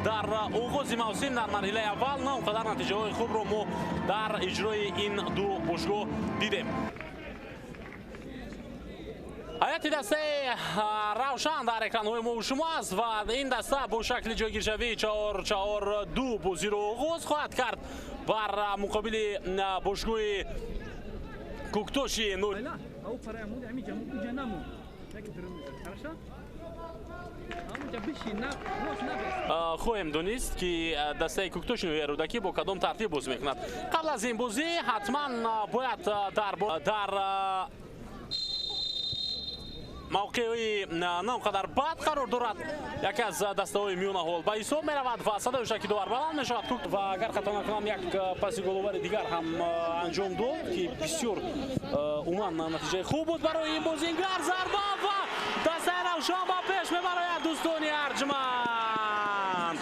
Дар оғози мавсим дар марҳилаи аввал на он қадар натиҷаҳои хубро мо дар иҷрои ин ду бошгоҳ дидем. Ҳайати дастаи Равшан дар экранҳои мо шумо аст ва ин даста бо шакли ҷойгиршавии 4-4-2 бозиро оғоз хоҳад кард бар муқобили бошгоҳи Куктоши Нур. Хоҳем донист, ки дастаи Куктоши ноҳияи Рӯдакӣ бо кадом тартиб бозӣ мекунад. Қабл аз ин бозӣ ҳатман бояд дар мавқеи на он қадар бад қарор дорад. Яке аз дастаҳои миёнаҳол ба ҳисоб меравад ва садои шаки довар баланд мешавад. Ва агар хато накунам, як паси головари дигар ҳам анҷом дод, ки бисёр умуман натиҷаи хуб буд барои ин бозингар. Зарба ва дастаи Равшан ба пеш мебарояд. Дӯстони арҷманд,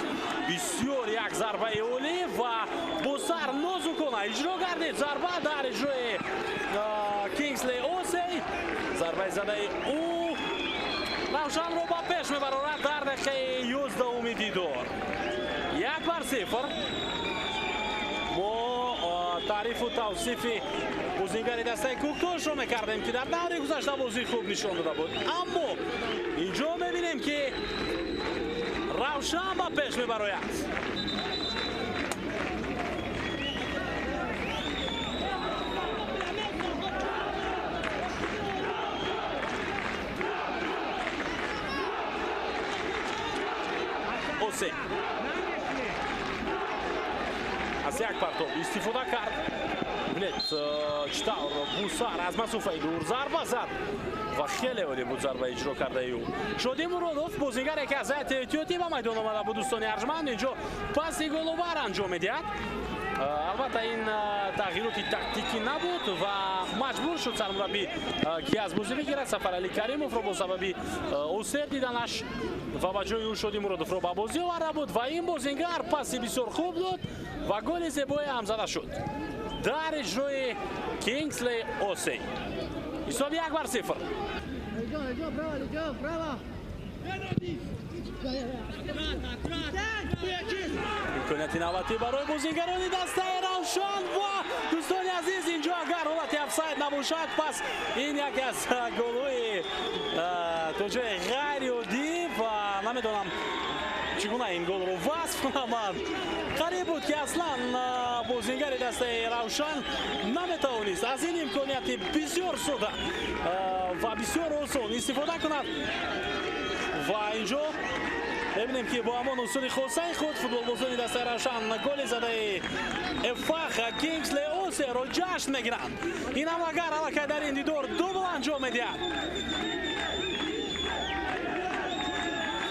бисёр як зарбаи олӣ ва бо сар нозукона иҷро гардид. Зарба дар иҷрои Кингсли Осей, зарбаи задаи ӯ Равшанро ба пеш мебарорад дар дақиқаи 11-уми дидор. 1-0. Мо таърифу тавсифи бозингари дастаи Куктошро мекардем, ки дар даври гузашта бозии хуб нишон дода буд, аммо инҷо мебинем, ки Равшан ба пеш мебарояд. Осе аз як партоб истифода кард. Бинед, чӣ тавр бусар аз масофаи дур зарба зад ва хеле олӣ буд зарба иҷро кардаи ӯ. Шодӣ Муродов, бозингаре ки аз ҳайати эҳтиётӣ ба майдон омада буд, дӯстони арҷманд, инҷо паси головар анҷом медиҳад. Албатта, ин тағйироти тактикӣ набуд ва маҷбур шуд сармураббӣ, ки аз бозӣ бигирад Сафаралӣ Каримовро бо сабаби осеб диданаш ва ба ҷои ӯ Шодӣ Муродовро ба бозӣ оварда буд ва ин бозингар паси бисёр хуб дод ва голи зебое ҳам зада шуд дар иҷрои Кингсли Осей. Ҳисоб 1-0. Имконияти навбатӣ барои бозингарони дастаи Равшан ва дӯстони азиз, инҷо агар ҳолати офсайд набошад, пас ин яке аз голҳои то ҷои ғайриоддӣ ва намедонам чӣ гуна ин голро васф кунам. Ман қариб буд, ки аслан бозингари дастаи Равшан наметавонист аз ин имконияти бисёр сода ва бисёр осон истифода кунад. Ва инҷо мебинем, ки бо ҳамон усули хосаи худ футболбозони дастаи Равшан голи задаи Эфах Кингсли Осеро ҷашн мегиранд. Ин ҳамлагар аллакай дар ин дидор дубл анҷом медиҳад.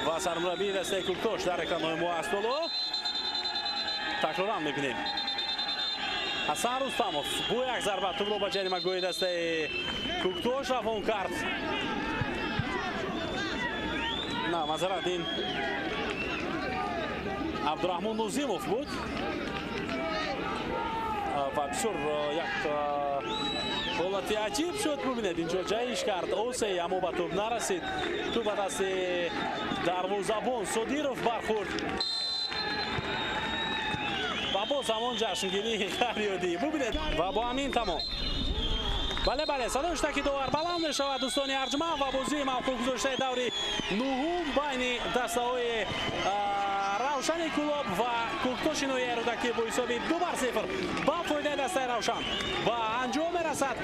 Ва сармураббии дастаи Куктош дар экранҳои мо аст. Ҳоло такроран мебинем, Ҳасан Рустамов бо як зарба тӯбро ба ҷаримагоҳи дастаи Куктош равон кард. На, мазарат, ин Абдураҳмон Нозимов буд ва бисёр як ҳолати аҷиб шуд. Бубинед, инҷо ҷаҳиш кард Осей, аммо ба тӯб нарасид. Тӯб ба дасти дарвозабон Содиров бархӯрд ва боз ҳамон ҷашнгирии ғайриоддӣ. Бубинед, ва бо ҳамин тамом. Бале, бале, садои штаки довар баланд мешавад, дӯстони арҷманд, ва бозии мавқуф гузоштаи даври нуҳум байни дастаҳои Равшани Кӯлоб ва Куктоши ноҳияи Рӯдакӣ бо ҳисоби 2-0 ба фоидаи дастаи Равшан ба анҷом мерасад.